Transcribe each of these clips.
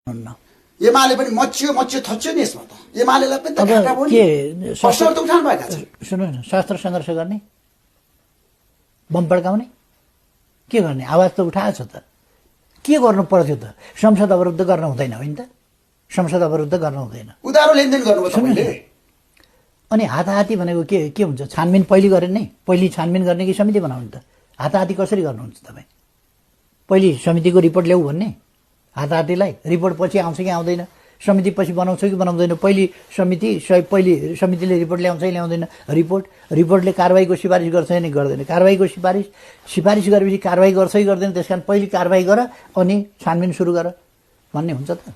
हुन्न। एमाले पनि मचियो थच्यो नि यसमा त। एमालेलाई पनि त अब घाटा भयो नि। के प्रश्नहरू त उठाउनु भएका छन्। सुन्नु न, शस्त्र सङ्घर्ष गर्ने, बम पड्काउने, के गर्ने? आवाज त उठाएको छ त। के गर्नु पर्थ्यो त? संसद अवरुद्ध गर्न हुँदैन होइन त? संसद अवरुद्ध गर्न हुँदैन। उधारो लेनदेन गर्नुभयो तपाईँले। अनि हाताहाती भनेको के हुन्छ? छानबिन पहिले गरेन नै? पहिले छानबिन गर्ने कि समिति बनाउने त? हाताहाती कसरी गर्नुहुन्छ तपाईँ? पहिले समितिको रिपोर्ट ल्याऊ भन्ने हाताहातीलाई? रिपोर्ट पछि आउँछ कि आउँदैन? समिति पछि बनाउँछ कि बनाउँदैन? पहिले समितिले रिपोर्ट ल्याउँछ कि ल्याउँदैन? रिपोर्टले कारवाहीको सिफारिस गर्छ नि गर्दैन? कारवाहीको सिफारिस गरेपछि कारवाही गर्छ कि गर्दैन? त्यस कारण पहिले कारवाही गर अनि छानबिन सुरु गर भन्ने हुन्छ त।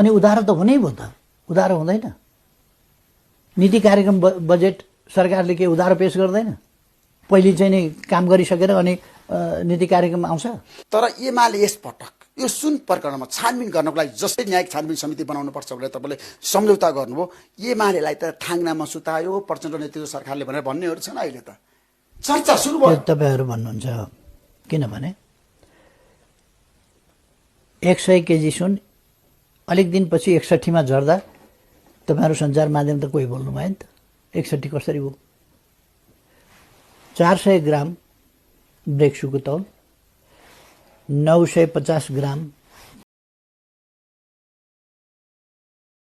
अनि उधारो त हुनै भयो त। उधारो हुँदैन? नीति कार्यक्रम बजेट सरकारले के उधारो पेश गर्दैन? पहिले चाहिँ नि काम गरिसकेर अनि नीति कार्यक्रम आउँछ। तर एमाले यसपटक यो सुन प्रकरणमा छानबिन गर्नको लागि जस्तै न्यायिक छानबिन समिति बनाउनुपर्छ भनेर तपाईँले सम्झौता गर्नुभयो, एमालेलाई त थाङ्नामा सुतायो प्रचण्ड नेतृत्व सरकारले भनेर भन्नेहरू छन्। अहिले त चर्चा सुरु भयो। तपाईँहरू भन्नुहुन्छ किनभने 100 केजी सुन अलिक दिनपछि 61 मा झर्दा तपाईँहरू सञ्चार माध्यम त कोही बोल्नु भयो नि त। 61 कसरी भयो? 400 ग्राम ब्रेक सुको तौल, 950 ग्राम